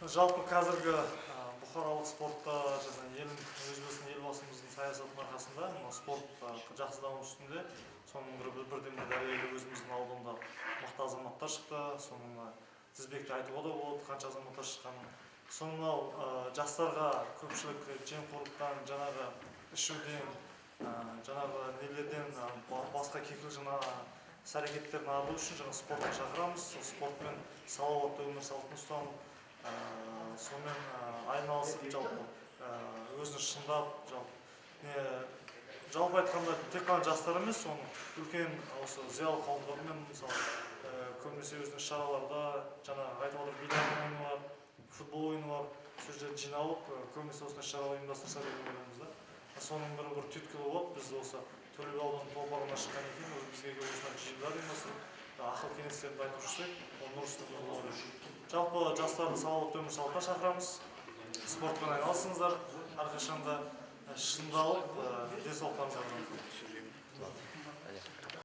Жалпы қазіргі бұқаралық спортта жаңа ел, өзіміздің Елбасымыздың саясатының арқасында мына спорт жақсы даму үстінде. Соның бір бірден бір дәлелі, өзіміздің ауданда мықты азаматтар шықты. Соның мына тізбекті айтуға да болады, қанша азаматтар шыққанын. Соны мынау жастарға, көпшілік жемқорлықтан, жаңағы ішуден, жаңағы нелерден, басқа кекіл жаңағы іс әрекеттерден арылу үшін жаңа спортқа шақырамыз. Сол спортпен, салауатты өмір салтын ұстанып, сонымен айналысып, жалпы өзін шыңдап, жалпы не, жалпы айтқанда, тек қана жастар емес, соны үлкен осы зиялы қауымдармен, мысалы, көбінесе өзінің іс шараларда, жаңағы айтып отыр, бильярд ойыны бар, футбол ойыны бар, сол жерде жиналып, көбінесе осындай іс шаралар ұйымдастырса деген ойлаймыз да. Соның бір түйткілі болып, біз осы Төле би ауданының топырағынан шыққаннан кейін, өзі бізге келіп, осындай жиындар ұйымдастырып, ақыл кеңестерді айтып жүрсек, ол нұр үстіне нұр болар еді. Жалпы жастарды салауатты өмір салтына шақырамыз. Спортпен айналысыңыздар әрқашанда, шыңдалып, денсаулықтарыңызға.